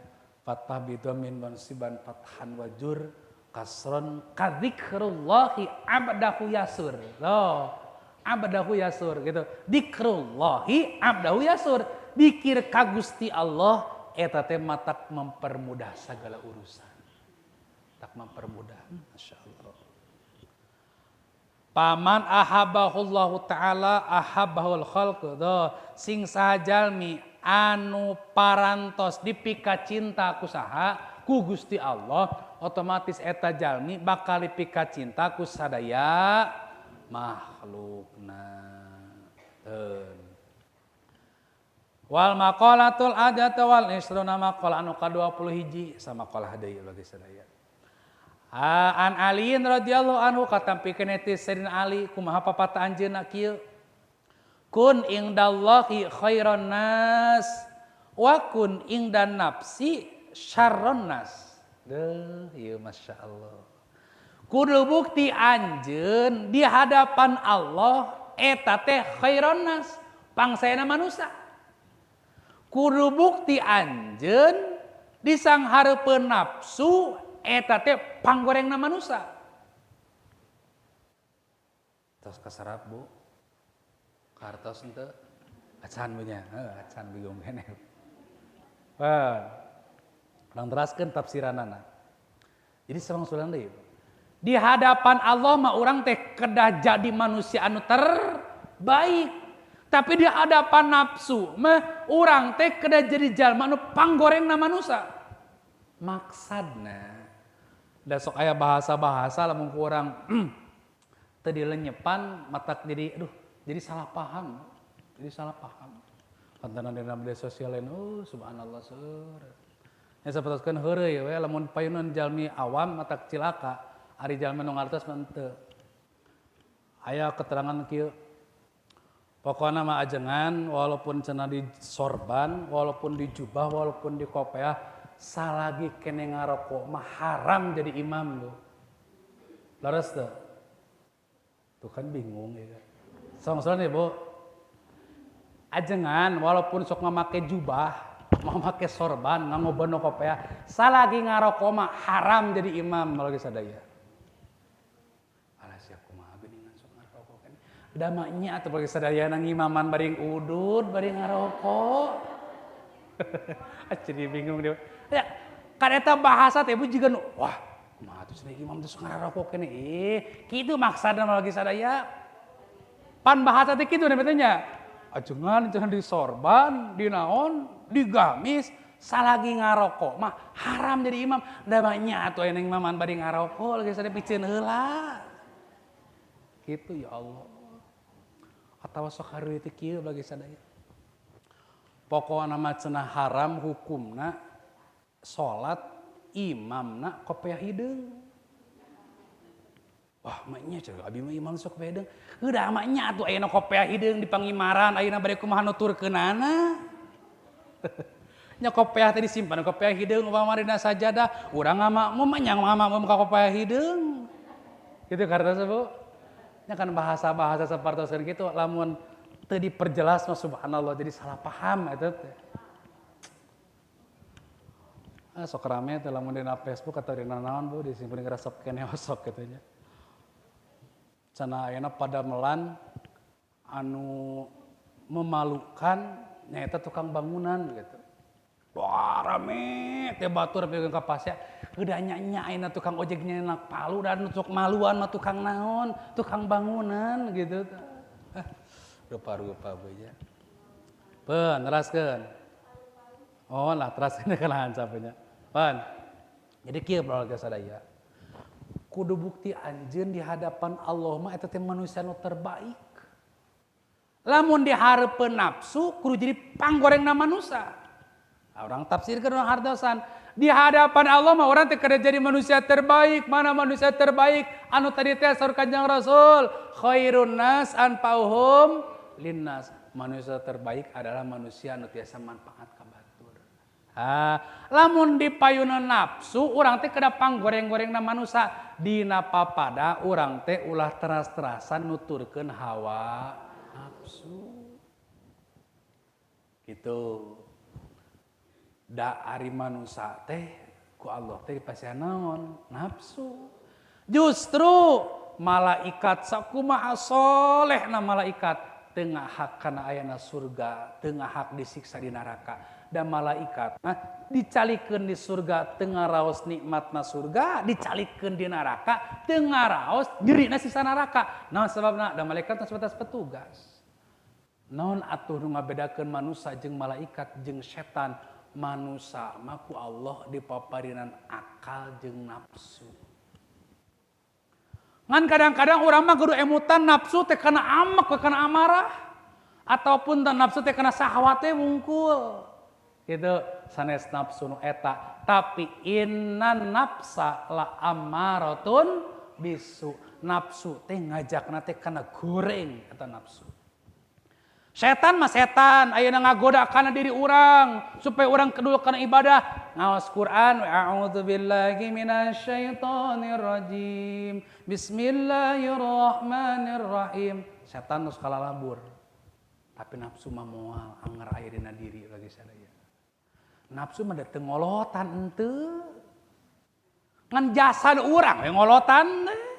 fathah bidhammin wansiban fathan wajur kasron kadzikrullahi abdahu yasur. Loh, abdahu yasur gitu. Dikrullahi abdahu yasur. Dikir ka Gusti Allah eta teh matak mempermudah segala urusan. Tak mempermudah. Masya Allah. Paman ahabbahullahu ta'ala ahabbahul khalq. Tuh, sing sajalmi anu parantos dipika cinta ku saha ku Gusti Allah, otomatis eta jalmi bakal dipika cinta ku sadaya makhlukna. Teun. Wal maqalatul adata wal isruna maqala anu ka-20 hiji sama maqalah deui bagi sadaya. An Aliin radhiyallahu anhu katampikeun ti Sayyidina Ali kumaha papata anjeunna kieu. Kun indallahi khairan nas wa kun indan nafsi syarron nas. Deuh, ieu Masya Allah. Kudu bukti anjeun di hadapan Allah eta teh khairan nas, pangsaena manusia. Kudu bukti anjeun di sanghareupeun nafsu eta teh panggorengna manusia. Tos kasarap Bu. Kartos henteu? Acan punya, heuh acan bingung keneh. Wah. Urang teraskeun tafsiranana. Jadi sawangsulan deui. Di hadapan Allah mah urang teh kedah jadi manusia anu terbaik. Tapi di hadapan nafsu mah urang teh kedah jadi jalma anu panggorengna manusia. Maksudna da sok aya bahasa-bahasa lamun ku urang teu dilenyepan matak jadi aduh jadi salah paham. Jadi salah paham. Pantanan dina media sosial lain, oh subhanallah seur. Nya sapertoskeun heureuy we lamun payunan jalmi awam matak cilaka, ari jalmi nu ngartos mah henteu. Aya keterangan kieu. Pokona mah ajengan walaupun cenah di sorban, walaupun di jubah, walaupun di kopiah, salagi kene ngarokok mah haram jadi imam Bu. Leres teu? Tuh kan bingung ya. Song-song nih Bu. Ajengan walaupun sok ngamake jubah, mau make sorban, nganggo kopiah, salagi ngarokok mah haram jadi imam bagi sadaya. Alah siap kumaha geuningan sok ngarokok kan. Da mah nya atuh bagi sadaya ngimaman bari udud, bari ngarokok. Jadi bingung dia. Ya, kan eta bahasa teh Bu juga nu wah, kumaha atuh cenah imam teh sok ngarokok keneh. Ih, kitu maksudna bagi sadaya. Pan bahasa teh kitu namanya. Ajengan jangan di sorban, di naon, di gamis, Salagi ngarokok mah haram jadi imam. Da banyak atuh aya imaman bari ngarokok lagi sada piceun heula. Gitu ya Allah. Atawa sok hareui teh kieu bagi sadaya. Pokona mah cenah haram hukumna salat imamna kopeah hideung. Wah, maknya cenah abi mah imam sok kopeah hideung. Heudah maknya atuh ayeuna kopeah hideung di pangimaran ayeuna bade kumaha nuturkeunana. Nya kopeah teh disimpan kopeah hideung upama dina sajadah, urang ngamakmum mah nya ngamakmum ka kopeah hideung. Gitu kartos Bu. Nya kan bahasa-bahasa sapertos kitu lamun teu diperjelas mah subhanallah jadi salah paham eta teh. Ah, sok rame teh lamun dina Facebook atau dina naon Bu disimpan resep keneh osok kitu nya. Cenah ayeuna padamelan anu memalukan nyaeta tukang bangunan gitu. Wah rame teh batur pikeun ka pasea. Heudah nya-nya ayeuna tukang ojek nyenak palu dan sok maluan mah tukang naon, tukang bangunan gitu. Ah, rupa-rupa bu nya. Peun teraskeun. Oh lah teraskeun kalahan sapunya. Peun. Jadi kieu keluarga sadaya. Kudu bukti anjeun di hadapan Allah mah eta teh manusia nu terbaik. Lamun dihareupeun nafsu kudu jadi panggorengna manusia. Orang tafsirkeun urang hartosan di hadapan Allah mah orang teh kada jadi manusia terbaik. Mana manusia terbaik? Anu tadi teh saur Kanjeng Rasul, khairun nas anfa'uhum linnas. Manusia terbaik adalah manusia anu tiasa manfaat ka batur. Ha, lamun dipayuna nafsu urang teh kada panggoreng-gorengna manusia. Dina papada urang teh ulah teras-terasan nuturkeun hawa nafsu. Gitu. Da ari manusia teh ku Allah teh dipasihan naon? Nafsu. Justru malaikat sakumaha solehna malaikat teu ngahak kana ayana surga, teu ngahak disiksa di neraka. Da malaikat mah dicalikeun di surga teu ngaraos nikmatna surga, dicalikeun di neraka teu ngaraos nyerina siksa neraka. Naon sababna? Da malaikat mah sebatas petugas. Naon atuh nu ngabedakeun manusia jeung malaikat jeung setan? Manusia mah ku Allah dipaparinan akal jeung nafsu. Ngan kadang-kadang urang mah kudu emutan nafsu teh kana amek, kana amarah ataupun nafsu teh kana syahwat teh wungkul. Gitu sanes nafsu nu eta, tapi innan nafsa la ammaratun bisu. Nafsu teh ngajakna teh kana goreng eta nafsu. Setan mah setan, ayeuna ngagoda kana diri urang supaya urang kedul kana ibadah. Ngaos Quran, a'udzubillahi minasyaitonirrajim. Bismillahirrahmanirrahim. Setan geus kalalabur. Tapi nafsu mah moal anger aya dina diri lagi sadaya. Nafsu mah teu ngolotan henteu. Ngan jasad urang we ngolotan teh.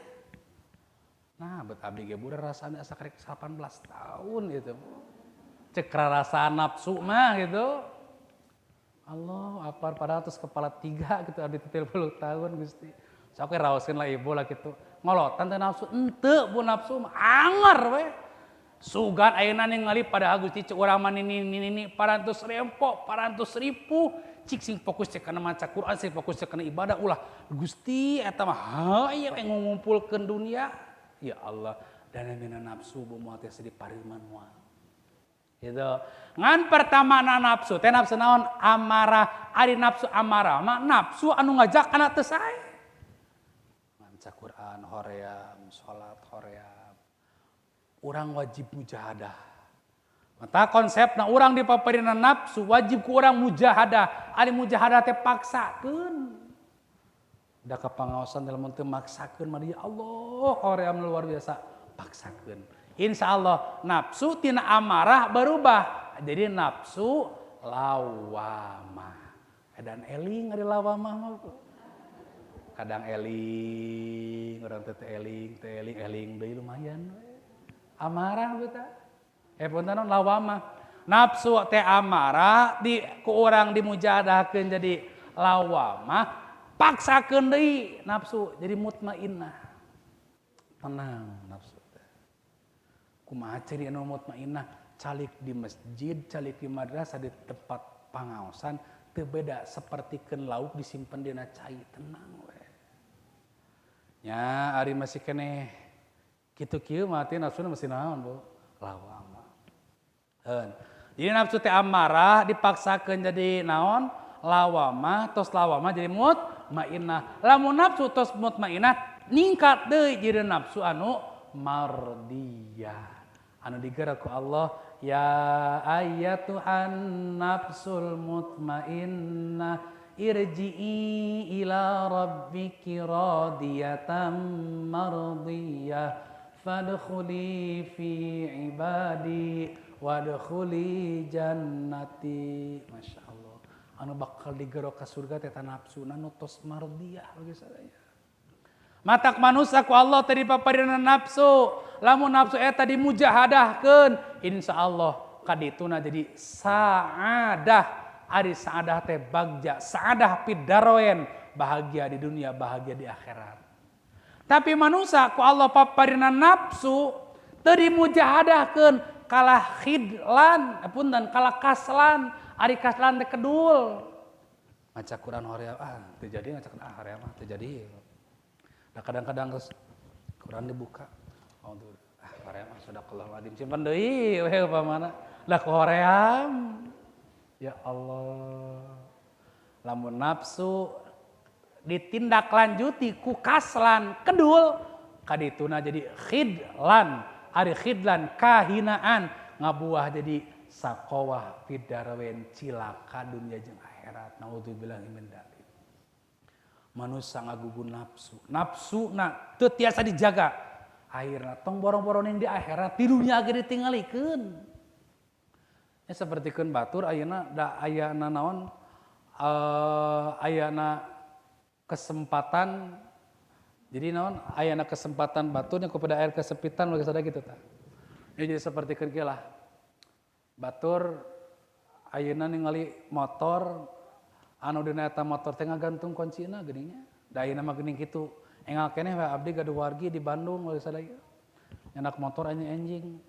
Nah, bet abdi ge budak rasana asa karek 18 tahun gitu. Cek rasa nafsu mah gitu. Allah akbar, padahal terus kepala 3 gitu abdi teh 30 tahun Gusti. Sok we raoskeun lah ibu lah gitu. Ngolotan teh nafsu henteu bu nafsu mah anger we. Sugan ayeuna ningali padahal Gusti cek urang mah nini nini parantos rempo, parantos ripuh. Cik sing fokus cek kana maca Quran, sing fokus cek kana ibadah ulah Gusti eta mah hayu we ngumpulkeun dunia. Ya Allah, dan mina nafsu bu moal teh sedih pareuman moal. Gitu. Ngan pertama na nafsu, teh nafsu naon? Amarah. Ari nafsu amarah mah nafsu anu ngajak kana teu sae. Maca Quran hoream, salat hoream. Urang wajib mujahadah. Mata konsepna urang dipaparina nafsu wajib ku urang mujahadah. Ari mujahadah teh paksakeun. Da kapangaosan dalam teu maksakeun mah ya Allah hoream luar biasa paksakeun. Insya Allah nafsu tina amarah berubah jadi nafsu lawamah. Dan eling ari lawamah mah. Kadang eling urang teh eling, teh eling, eling deui lumayan we. Amarah beta. Punten lawamah. Nafsu teh amarah di ku urang dimujahadahkeun jadi lawamah. Paksakeun deui nafsu jadi mutmainnah. Tenang nafsu teh. Kumaha ciri anu mutmainnah? Calik di masjid, calik di madrasah, di tempat pangaosan Teu beda sapertikeun lauk disimpen dina cai tenang we. Nya ari masih keneh kitu kieu mah teh nafsuna masih naon Bu? Lawamah. Heun. Jadi nafsu teh amarah dipaksakeun jadi naon? Lawamah tos lawamah jadi mutmainah. Lamun nafsu tos mutmainah ningkat deui jadi nafsu anu mardiyah. Anu digerak ku Allah ya ayyatuhan nafsul mutmainnah irji'i ila rabbiki radiyatan mardiyah fadkhuli fi ibadi wadkhuli jannati. Masya Allah anu bakal digerok ka surga teh nafsuna nu tos mardiyah bagi sadaya. Matak manusia ku Allah tadi paparina nafsu. Lamun nafsu eta dimujahadahkeun, insyaallah kadituna jadi saadah. Ari saadah teh bagja, saadah pidaroen, bahagia di dunia, bahagia di akhirat. Tapi manusia ku Allah paparina nafsu teu dimujahadahkeun, kalah khidlan, punten kalah kaslan, ari kaslan teh kedul. Maca Quran hoream ah teu jadi, maca Quran ah hoream mah teu jadi. Nah kadang-kadang terus Quran dibuka. Oh tuh, ah hoream mah sadaqallahu azim simpen deui we upamana. Lah hoream. Ya Allah. Lamun nafsu ditindaklanjuti ku kaslan kedul kadituna jadi khidlan. Ari khidlan kahinaan ngabuah jadi sakowah fidarwen cilaka dunia jeung akhirat. Naudzubillahi min dzalik. Manusia ngagugu nafsu, nafsuna teu tiasa dijaga. Akhirna tong borong-borong di akhirat di dunia ge ditinggalikeun. Ya sapertikeun batur ayeuna da ayana naon ayana kesempatan jadi naon ayana kesempatan baturnya kepada air kesempitan bagi sada gitu tah. Ya jadi sapertikeun kieu lah. Batur ayeuna ningali motor anu dina eta motor teh ngagantung kuncina geuning nya. Da ayeuna mah geuning kitu. Engal keneh we abdi gaduh wargi di Bandung we sadaya. Nyanak motor anjing-anjing.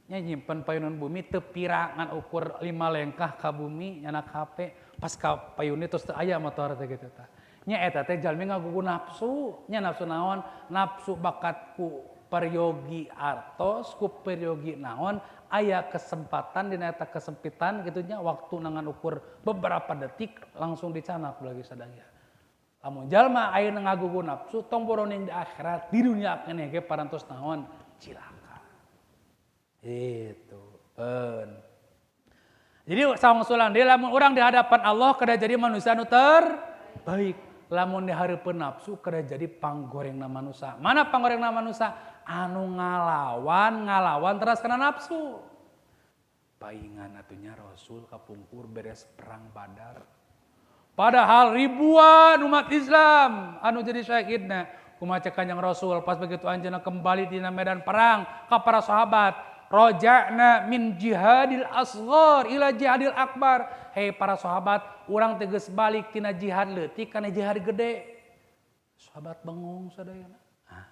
Nya nyimpen payunan bumi teu pira ngan ukur 5 lengkah ka bumi nyanak HP pas ka payun terus teu aya motor teh kitu tah. Nya eta teh jalmi ngagugu nafsu. Nya nafsu naon? Nafsu bakat ku peryogi artos ku peryogi naon aya kesempatan dina eta kesempitan kitu nya waktu nangan ukur beberapa detik langsung dicanak lagi sadaya. Lamun jalma ayeuna ngagugu nafsu tong boroning di akhirat di dunia keneh ge parantos naon cilaka. Itu ben. Jadi sawangsulan deui lamun urang di hadapan Allah kada jadi manusia nu terbaik. Lamun dihareupeun nafsu kada jadi panggorengna manusia. Mana panggorengna manusia? Anu ngalawan teras kana nafsu. Paingan atunya Rasul kapungkur beres perang Badar. Padahal ribuan umat Islam anu jadi syahidna. Kumaha cek Kanjeng Rasul pas begitu anjeunna kembali dina medan perang ka para sahabat, roja'na min jihadil asghar ila jihadil akbar. Hei para sahabat, urang teh geus balik tina jihad leutik kana jihad gede. Sahabat bengong sadayana. Hah?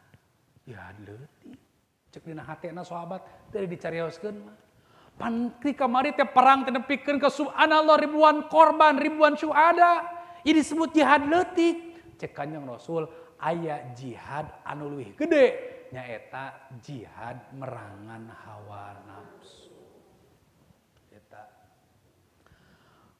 Jihad leutik. Cek dina hatena sahabat teu dicarioskeun mah. Pan ti kamari teh perang teh nepikeun ka subhanallah ribuan korban, ribuan syuhada. Ini disebut jihad leutik. Cek Kanjeng Rasul aya jihad anu leuwih gede nyaeta jihad merangan hawa nafsu. Eta.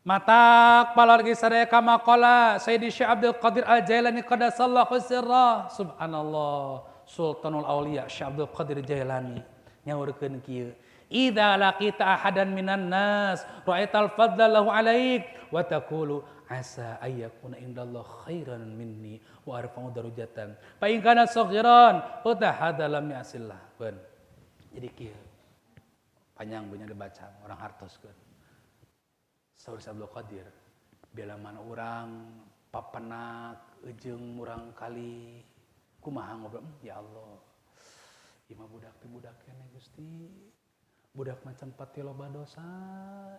Matak palargi sadaya kama qala Sayyidi Syekh Abdul Qadir Al-Jailani qaddasallahu sirrah. Subhanallah, Sultanul Auliya Syekh Abdul Qadir Jailani nyaurkeun kieu. Idza laqita ahadan minan nas ra'aital fadla lahu alaik wa taqulu asa ayyakuna indallah khairan minni wa arfa'u darajatan fa in kana saghiran fatahada lam yasillah. Ben. Jadi kieu panjang punya dibaca orang hartoskeun. Saur Abdul Qadir bila mana urang papenak eujeung murang kali kumaha ngobrol ya Allah ieu mah budak teh budak keneh Gusti. Budak macan pati loba dosa,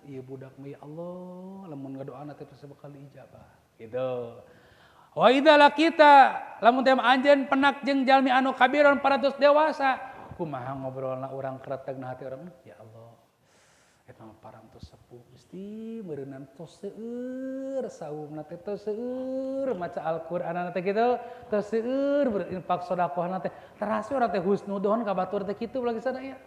ieu budak mah ya Allah, lamun ngadoana teh pasti bakal diijabah. Gitu. Wa idza laqita lamun teh anjeun penak jeung jalmi anu kabiron paratus dewasa, kumaha ngobrolna urang kretegna hati urang, ya Allah. Eta mah parantos sepuh Gusti meureunan tos seueur saumna teh, tos seueur maca Al-Qur'an teh kitu, tos seueur berinfak sedekahna teh. Teras urang teh husnudon ka batur teh kitu lagi sadaya.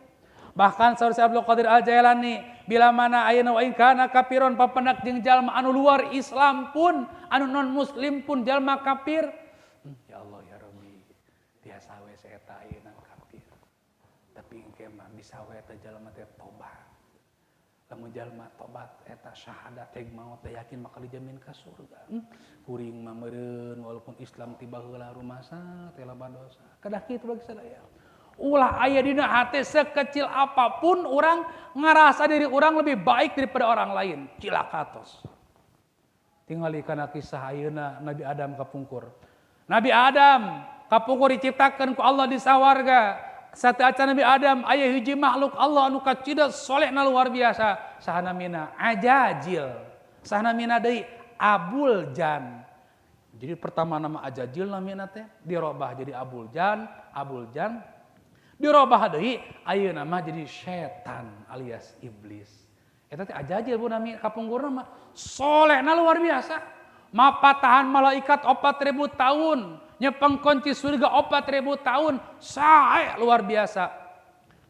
Bahkan saur Syekh Abdul Qadir Al-Jailani, bila mana ayeuna wa in kana kafiron, papendak jeung jalma anu luar Islam pun, anu non muslim pun, jalma kafir. Ya Allah ya Rabbi, tiasa we eta ayeuna kafir. Tapi engke mah bisa we eta jalma teh tobat. Lamun jalma tobat eta syahadat teh maot teh yakin bakal dijamin ka surga. Kuring mah meureun walaupun Islam ti baheula rumasa teh loba dosa. Kedah kitu bagi sadaya. Ulah aya dina hati sekecil apapun orang ngerasa diri orang lebih baik daripada orang lain. Cilaka tos. Tingali kana kisah ayeuna Nabi Adam kapungkur. Nabi Adam kapungkur diciptakan ku Allah di sawarga. Sateuacan Nabi Adam aya hiji makhluk Allah anu kacida solehna luar biasa. Saha namina? Ajajil. Saha namina deui? Abul Jan. Jadi pertama nama Ajajil namina teh dirobah jadi Abul Jan, Abul Jan dirobah deui ayeuna mah jadi setan alias iblis. Eta teh Ajajil bu nami kapungkurna mah solehna luar biasa. Mapatahan malaikat 4000 tahun, nyepeng kunci surga 4000 tahun, sae luar biasa.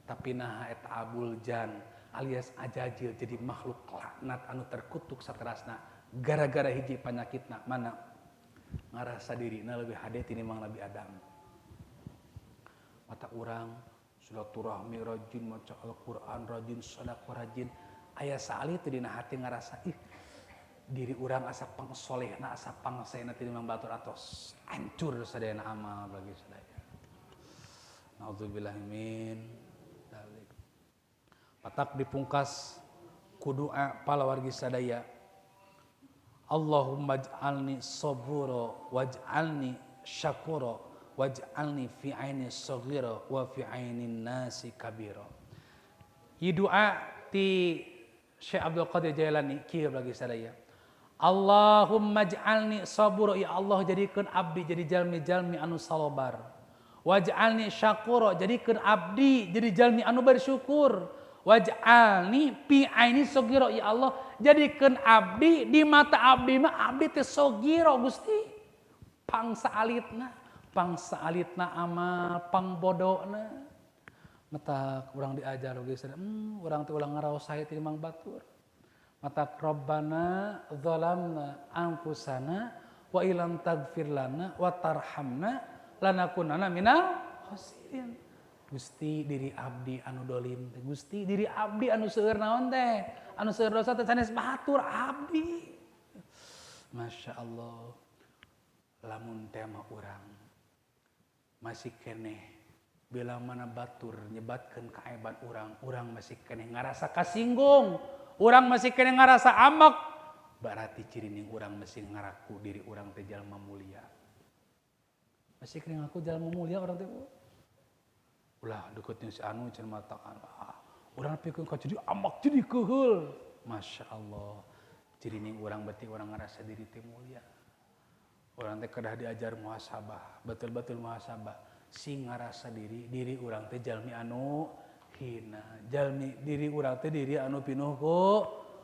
Tapi nah eta Abul Jan alias Ajajil jadi makhluk laknat anu terkutuk saterasna gara-gara hiji panyakitna, mana ngarasa dirina lebih hade tinimbang Nabi Adam. Mata urang silaturahmi rajin, maca Al-Qur'an rajin, sedekah rajin, aya saali teu dina hati ngarasa ih diri urang asa pangsolehna, asa pangsaena tinimbang batur? Atos hancur sadayana amal bagi sadaya. Naudzubillah min dzalik. Patak dipungkas ku doa palawargi sadaya. Allahumma ij'alni sabura waj'alni syakura waj'alni fi aini saghira wa fi ainin nasi kabira. Ieu doa ti Syekh Abdul Qadir Jailani kieu bagi sadaya. Allahumma ij'alni sabura, ya Allah jadikeun abdi jadi jalmi-jalmi anu salobar. Waj'alni syakura, jadikeun abdi jadi jalmi anu bersyukur. Waj'alni fi aini saghira, ya Allah jadikeun abdi di mata abdi mah abdi teh saghira Gusti. Pangsa alitna, pangsa alitna amal, pangbodona. Mata urang diajar oge urang teh ulah ngaraos sae tinimbang batur. Mata Rabbana zalamna anfusana wa illam taghfir lana wa tarhamna lanakunanna minal khasirin. Gusti diri abdi anu dolim teh, Gusti diri abdi anu seueur naon teh, anu seueur dosa teh sanes batur abdi. Masya Allah, lamun tema urang masih keneh bila mana batur nyebatkeun kaeban urang, urang masih keneh ngarasa kasinggung, urang masih keneh ngarasa ambek, berarti cirining urang masih ngaraku diri urang teh jalma mulia. Masih keneh ngaku jalma mulia urang teh. Ulah deketin si anu cenah mata anu. Ah, urang pikeun ka jadi ambek jadi keheul. Masya Allah. Cirining urang berarti urang ngarasa diri teh mulia. Urang teh kedah diajar muhasabah, betul-betul muhasabah. Sing ngarasa diri diri urang teh jalmi anu hina, jalmi diri urang teh diri anu pinuh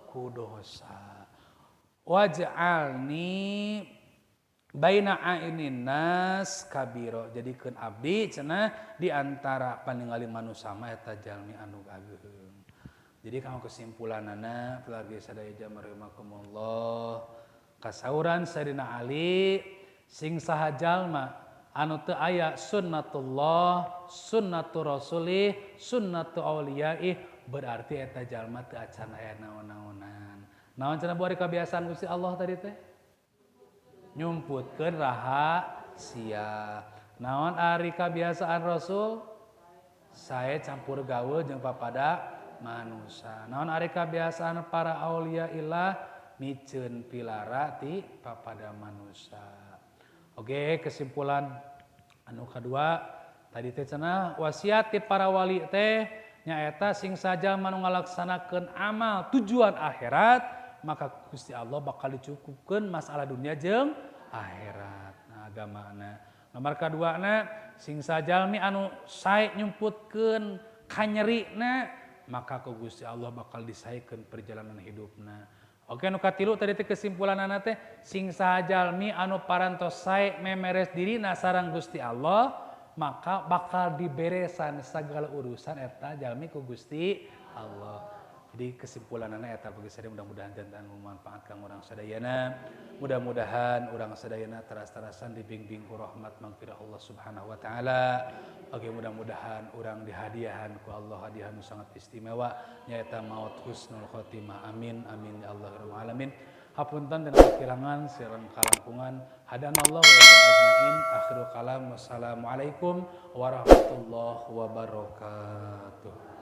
ku dosa. Waj'alni baina ainin nas kabiro, jadikeun abdi cenah di antara paningali manusia mah eta jalmi anu ageung. Jadi kanggo kesimpulanana keluarga sadaya jamaah rahimakumullah, kasauran Sayyidina Ali, sing saha jalma anu teu aya sunnatullah, sunnatu rasulih, sunnatu auliyaih, berarti eta jalma teu acan aya naon-naonan. Naon cenah bu ari kebiasaan Gusti Allah tadi teh? Nyumputkeun rahasia. Naon ari kebiasaan Rasul? Saya campur gaul jeung papada manusia. Naon ari kebiasaan para aulia ilah? Miceun pilara ti papada manusia. Oke, kesimpulan anu kedua tadi teh cenah wasiat ti para wali teh nyaeta sing saja manu ngalaksanakeun amal tujuan akhirat, maka Gusti Allah bakal dicukupkeun masalah dunia jeung akhirat. Nah, agamana. Nomor kaduana sing sajalmi anu sae nyumputkeun kanyerina, maka ku Gusti Allah bakal disaekeun perjalanan hidupna. Oke, nu katilu tadi teh kesimpulanana teh sing saha jalmi anu parantos sae memeres dirina sareng Gusti Allah, maka bakal diberesan segala urusan eta jalmi ku Gusti Allah. Jadi kesimpulanana eta bagi saya, mudah-mudahan janten manfaat kang urang sadayana. Mudah-mudahan urang sadayana teras-terasan dibimbing ku rahmat magfirah Allah Subhanahu wa taala. Oke, mudah-mudahan urang dihadiahan ku Allah hadiah nu sangat istimewa, nyaeta maut husnul khotimah. Amin amin ya Allah ya rabbal alamin. Hapunten dina kakirangan sareng kalangkungan. Hadanallahu wa ajmain. Akhirul kalam, wassalamualaikum warahmatullahi wabarakatuh.